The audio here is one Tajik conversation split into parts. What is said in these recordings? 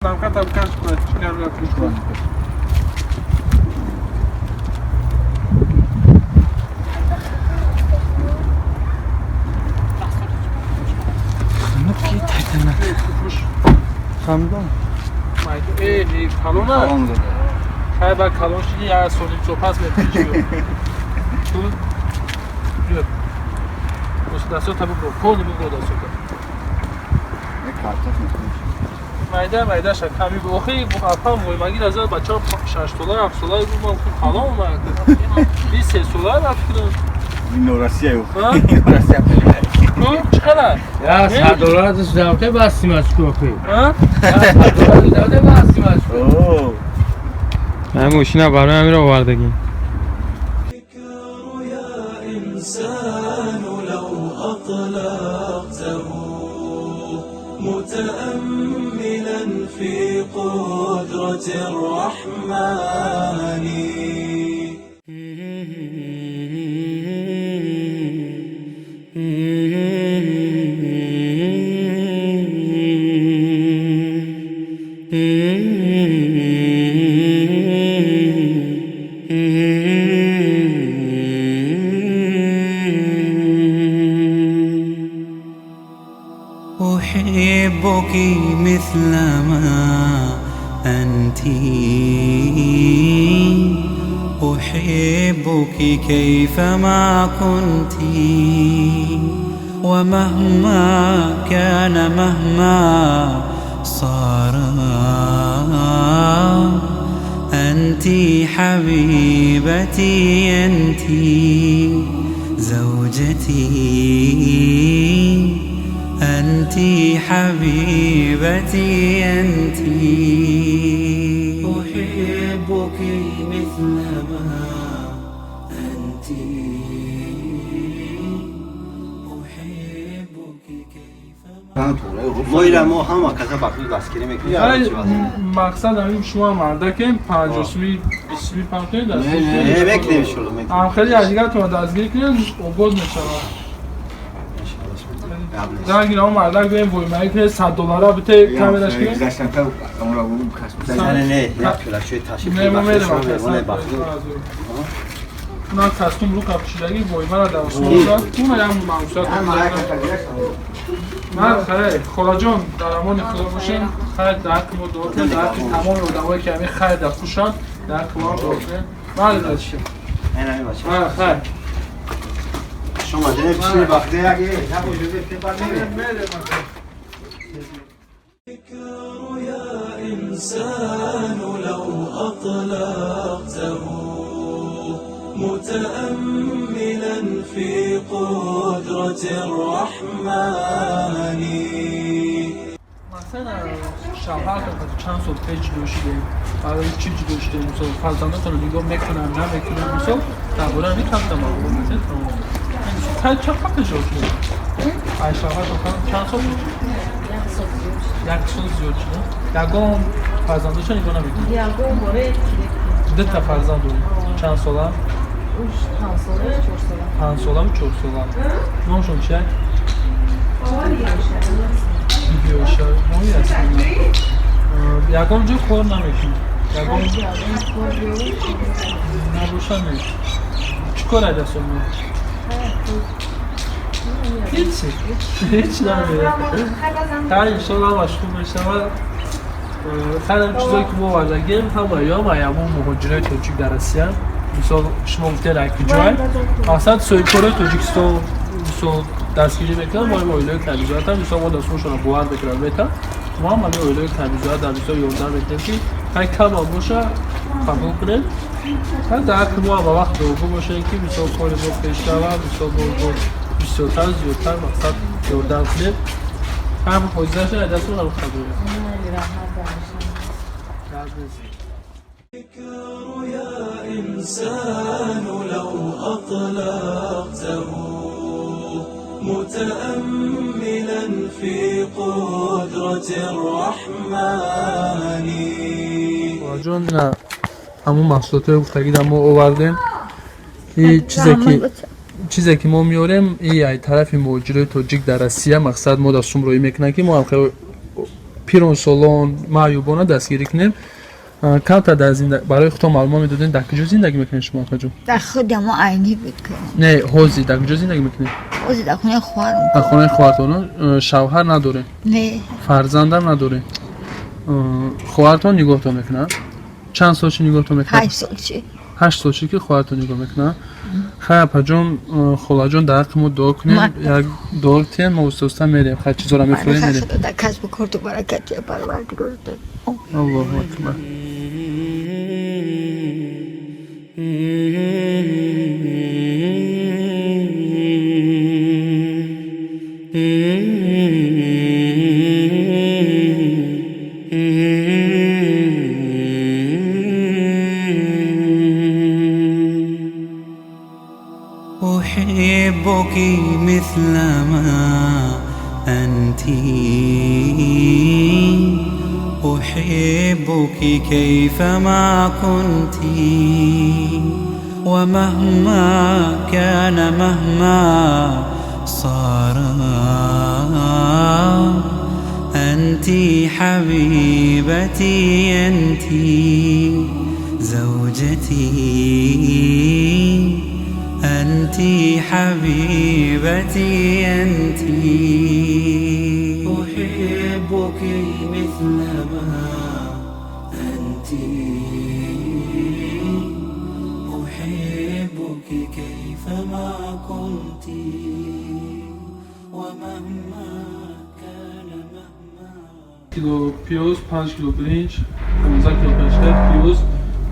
Дамка там каш чикар пушка. Ну ки тайтанак. Хамдон. Э, калона. Хай ба калон шиди я соним сопас мепиши. Ту. Биё. Дасто та бубро, полни бубро дасто. Майда майда ша ками охи апам вой маги раза бача 6 сола 7 сола гуфтам ху калон омад. 23 сола рафтам. Ин Россия. Россия. Ну, чӣ қадар? Я 100 доллар дастам басти маскофи. А? Я 100 доллар дастам басти маскофи. Ман мошина барои ҳамин овардагим. إنسان لو أطلقته متأملا في قدرة الرحمن. أحبك مثل ما أنت، أحبك كيفما كنت، ومهما كان مهما صار، أنت حبيبتي أنت زوجتي، أنت حبيبتي أنت. أحبك مثل ما أنت، أحبك كيفما. мо ира мо ҳама каса ба худ дастгирӣ мекунем. Ай мақсад ҳамин шумо мардакем 50 суми 20 суми панҷ дастгирӣ. Не, мекунем иншоалло, мекунем. Ам хеле аз дигаратон дастгирӣ кунед, обод мешавад. Занг ира мардак бем вой маги 100 доллара бите камераш кунед. Не, не, як пилашои ташриф. Не, мо мерем. На костюм ру капшидаги воймара дар осмон зад. Уна ям мамсуят. Ман хайр, холаҷон, дар амони худо бошем. Хайр, дар ҳаққи мо дуо кунед, дар ҳаққи тамоми одамое ки ҳамин хайр дар хушанд, дар ҳаққи мо дуо кунед. Бале, дадши. Хайр, хайр. Шумо динем чӣ бахте як як Мерем. يا إنسان لو أطلقته متأملا في قدرة الرحمن. Масалан, шавҳартон чанд сол пеш ҷудо шудем, барои чӣ ҷудо шудем, мисол, фарзандотонро нигоҳ мекунам, намекунам, мисол, дар бораи ҳамин камта маълумот медиҳед? Чанд вақт пеш шудем? Ай шавҳартон чанд сол пеш? Як сол зиёд шуда. Ягон фарзандошо нигоҳ намекунад? Ягон боре. Дута фарзанд доред. Чанд сола? 5 сола, 4 сола. 5 солаву 4 сола. Номшон чия? Биёша. Мои ҳастем. Ягон ҷо кор намекунад? Ягон набоша не. Чӣ кор айдасон? Ҳечи. Ҳеч намеяд. Хайр, иншоалло ҳамаш хуб мешавад. Хайр, чизое ки мо овардагем, ҳама ё ҳамон муҳоҷирои тоҷик дар Россия. Мисол, шумо гуфтед, ай куҷое? Мақсад, соҳибкорои Тоҷикистон, мисол, дастгирӣ мекунанд, мо оилаи камбизоатам, мисол, мо дастмошонро бовар мекунам, метам. Мо ҳам ҳамин оилаи камбизоат дар мисол ёрдам метиҳем, ки хай камам боша, қабул кунед. Ҳар дар ҳаққи мо ҳама вақт дуогӯ бошед, ки мисол кори мо пеш равад, мисол мо бисёртар, зиёдтар мақсад ёрдам кунед. Ҳам ҳозираша дастмон ҳам қабул. يا إنسان لو أطلقته متأملا في قدرة الرحمن. Ҷон, ҳамун маҳсулотҳое гуфтагида мо овардем. И чизе ки мо меорем, и ай тарафи муҳоҷирои тоҷик дар Россия, мақсад мо дар сум роӣ мекунанд, ки мо ҳам хеле Пиронсолон, маъюбона дастгирӣ кунем. Камтар дар барои худтон маълумот медодем, дар куҷо зиндагӣ мекунед шумо, акаҷон? Дар худи мо Айнӣ буд ки. Не, ҳозир дар куҷо зиндагӣ мекунед? Ҳозир дар хонаи хоҳарам. Дар хонаи хоҳартон. Шавҳар надоред? Не. Фарзандам надоред? Хоҳартон нигоҳтон мекунад? Чанд сол чи нигоҳтон мекунад? 8 сол чи. 8 сол чи ки хоҳартон нигоҳ мекунад. Хай, апаҷон, холаҷон, дар ҳаққи мо дуо кунем, як дуо кунем, мо уста уста мерем, хай, чизоро мефурем, мерем. Худо дар касбу корту баракат я Парвардигор. Аллоҳу акбар. أحبك مثل ما أنت، أحبك كيفما كنت، ومهما كان مهما صار، أنت حبيبتي، أنت زوجتي، أنت حبيبتي، أنت. أحبك مثل ما أنت، أحبك كيفما كنت، ومهما كان مهما. Кило пиёз, 5 кило биринҷ, 15 кило панҷта пиёз.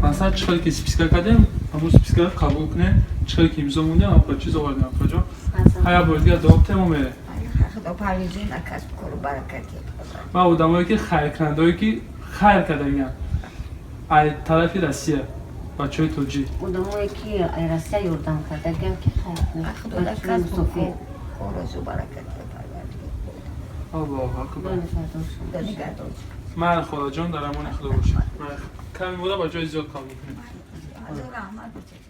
Масалан, чӣ хеле ки списка кардем, ҳамун спискаро қабул кунем, чӣ хеле ки имзо мондем, ҳамон чиз овардем, апаҷон. Ҳа, як бори дигар дуо кунем, мо мерем. Худо парвизон дар касбу кору баракат я Парвардигор. Ва одамое ки хайркунандаое ки хайр кардагиянд ай тарафи Россия, бачаҳои тоҷик. Одамое ки ай Россия ёрдам кардагиам ки хайр. Худо дар касбу кору баракат я Парвардигор. Аллоҳу акбар. Худо нигаҳдор. Ман холаҷон, дар амони Худо бошед. Ками буда ба ҷои зиёд қабул кунем. Раҳмат бошед.